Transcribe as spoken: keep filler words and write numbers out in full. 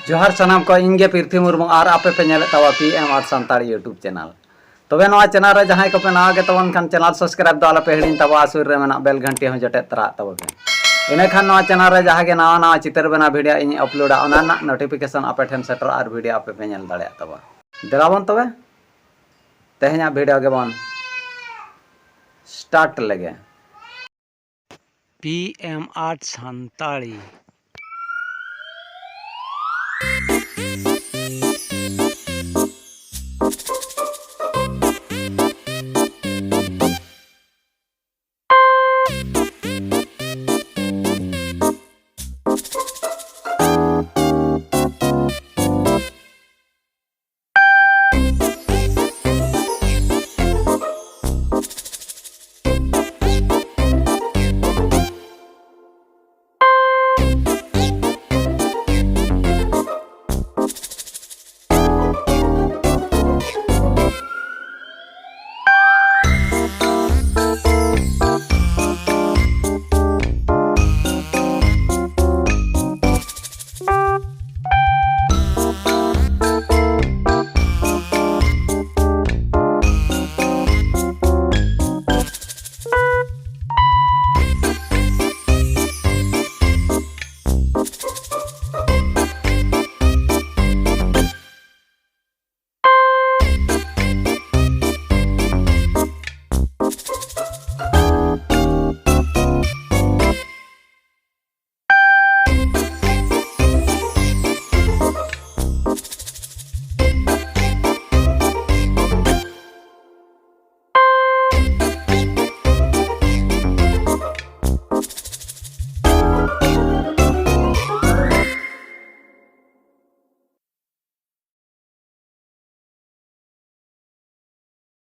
ᱡᱚᱦᱟᱨ ᱥᱟᱱᱟᱢ ᱠᱚ, ᱤᱧ ᱜᱮ ᱯᱤᱨᱛᱷᱤ ᱢᱩᱨᱢᱩ ᱟᱨ ᱟᱯᱮ ᱯᱮ ᱧᱮᱞᱮᱫ ᱛᱟᱵᱚᱱ P M Art Santali YouTube channel᱾ ᱛᱚᱵᱮ ᱱᱚᱣᱟ channel ᱨᱮ ᱡᱟᱦᱟᱸᱭ ᱠᱚᱯᱮ ᱱᱟᱣᱟ ᱜᱮ ᱛᱟᱵᱚᱱ ᱠᱷᱟᱱ channel subscribe ᱫᱚ ᱟᱞᱚᱯᱮ ᱦᱤᱲᱤᱧ ᱛᱟᱵᱚᱱᱟ, ᱥᱩᱨ ᱨᱮ ᱢᱮᱱᱟᱜ bell ᱜᱷᱟᱱᱴᱤ ᱦᱚᱸ ᱡᱚᱴᱮᱫ ᱛᱚᱨᱟᱜ ᱛᱟᱵᱚᱱ ᱯᱮ᱾ ᱤᱱᱟᱹᱠᱷᱟᱱ ᱱᱚᱣᱟ channel ᱨᱮ ᱡᱟᱦᱟᱸ ᱜᱮ ᱱᱟᱣᱟ ᱱᱟᱣᱟ ᱪᱤᱛᱟᱹᱨ ᱵᱮᱱᱟᱣ video ᱤᱧ uploadᱟ, ᱚᱱᱟ ᱨᱮᱱᱟᱜ notification ᱟᱯᱮ ᱴᱷᱮᱱ ᱥᱮᱴᱮᱨᱚᱜᱼᱟ ᱟᱨ video ᱟᱯᱮ ᱯᱮ ᱧᱮᱞ ᱫᱟᱲᱮᱭᱟᱜ ᱛᱟᱵᱚᱱᱟ᱾ ᱫᱮᱞᱟ ᱵᱚᱱ ᱛᱚᱵᱮ ᱛᱮᱦᱮᱧᱟᱜ video ᱜᱮᱵᱚᱱ start ᱞᱮᱜᱮ᱾ P M Art Santali